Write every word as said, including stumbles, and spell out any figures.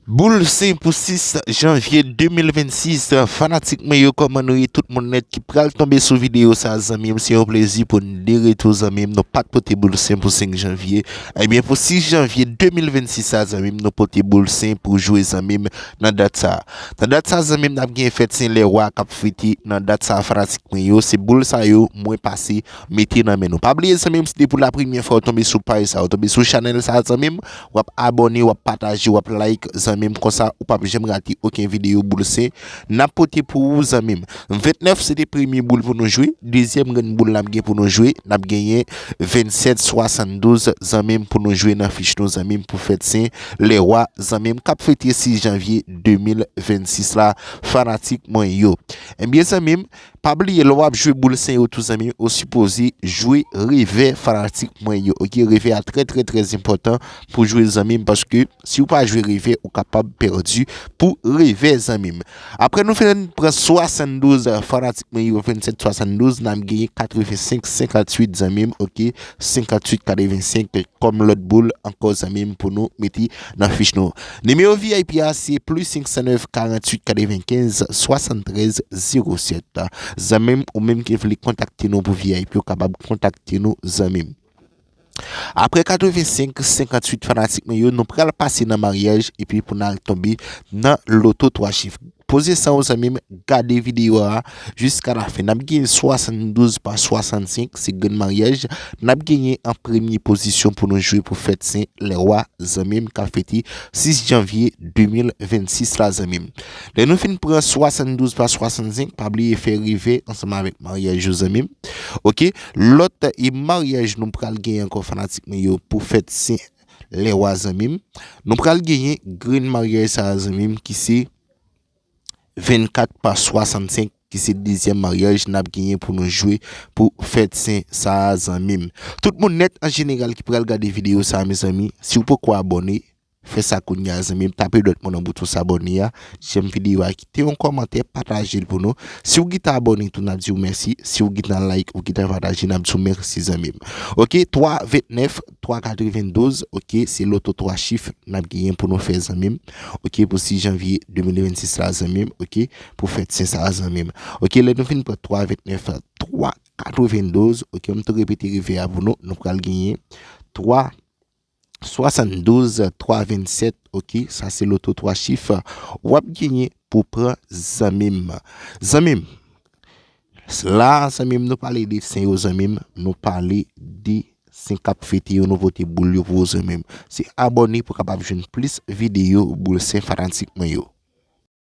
Boul sen pou sis janvye de mil vennsis. Fanatik mwen yo, kòman nou ye? Tout moun nèt ki pral tonbe sou videyo sa, zanmi m, se yon plezi pou n de retou, zanmi m. Nou pa t pote boul sen pou senk janvye. Ebyen, pou sis janvye de mil vennsis sa, zanmi m, nou pote boul sen pou jwe, zanmi m, nan dat sa. Nan dat sa, zanmi m, n ap gen fèt sen lè wa k ap fete nan dat sa, fanatik mwen yo. Se boul sa yo mwen pase mete nan men nou. Pa bliye, zanmi m, si se pou la premyè fwa w tonbe sou paj sa, w tonbe sou chanèl sa, zanmi m, w ap abòne, w ap pataje, w ap like, zanmi m, konsa ou p ap janm rate okenn videyo boul sen n ap pote pou ou, zanmi m. Vennèf, se te premye boul pou nou jwe. Dezyèm grenn boul n ap gen pou nou jwe, n ap genyen vennsèt swasanndouz, zanmi m, pou nou jwe nan fich nou, zanmi m, pou fèt sen lè wa, zanmi m, k ap fete sis janvye de mil vennsis la, fanatik mwen yo. Ebyen, zanmi m, pa bliye, lè w ap jwe boul sen yo tou, zanmi m, ou sipoze jwe revè, fanatik mwen yo. Oke, revè a trè, trè, trè enpòtan pou jwe, zanmi m, paske si w pa jwe revè, ou kapab pèdi pou revè, zanmi m. Apre nou fin pran swasanndouz, fanatik mwen yo, vennsèt swasanndouz, n ap genyen katrevensenk senkanntuit, zanmi m, oke, senkanntuit katrevensenk kòm lòt boul ankò, zanmi m, pou nou mete nan fich nou. Nimewo V I P a se plis senk san nèf, karanntuit katrevenkenz, swasanntrèz zewo sèt. Zanmi m, ou menm ki vle kontakte nou pou V I P, ou kapab kontakte nou, zanmi m. Apre katrevensenk senkanntuit, fanatik mwen yo, nou pral pase nan maryaj, epi pou n al tonbe nan loto twa chif. Poze san w, zanmi m, gade videyo a jiska lafen. N ap genyen swasanndouz pa swasannsenk, se grenn maryaj n ap genyen an premye pozisyon pou nou jwe pou fèt sen lè wa, zanmi m, k ap fete sis janvye de mil vennsis la, zanmi m. Lè nou fin pran swasanndouz pa swasannsenk, pa bliye fè revè ansanm avèk maryaj yo, zanmi m. Oke, lòt e maryaj nou pral genyen ankò, fanatik mwen yo, pou fèt sen lè wa, zanmi m. Nou pral genyen grenn maryaj sa a, zanmi m, ki se vennkat pa swasannsenk, ki se dezyèm maryaj n ap genyen pou nou jwe pou fèt sen sa a, zanmi m. Tout moun nèt an jeneral ki pral gade videyo sa a, mezanmi, si w poko abòne, fè sa kounye a, zanmi m. Tape dwèt mwen nan bouton s'abonner a, jèm videyo a, kite yon kòmantè, pataje l pou nou. Si w gentan abòne tou, n ap di w mèsi. Si w gentan like, ou gentan pataje, n ap di w mèsi, zanmi m. Oke, twa vennèf, twa katrevendouz, oke, se loto twa chif n ap genyen pou nou fè, zanmi m. Oke, pou sis janvye de mil vennsis la, zanmi m, oke, pou fèt sen sa a, zanmi m. Oke, lè nou fin pran twa vennèf, twa katrevendouz, oke, m tou repete revè a pou nou, nou pral genyen twa swasanndouz, twa vennsèt, oke, sa se loto twa chif w ap genyen pou pran, zanmi m. Zanmi m, la, zanmi m, nou pale de sen yo, zanmi m, nou pale de sen k ap fete yo, nou pote boul yo pou ou, zanmi m. Se abòne pou w kapab jwenn plis videyo boul sen, fanatik mwen yo.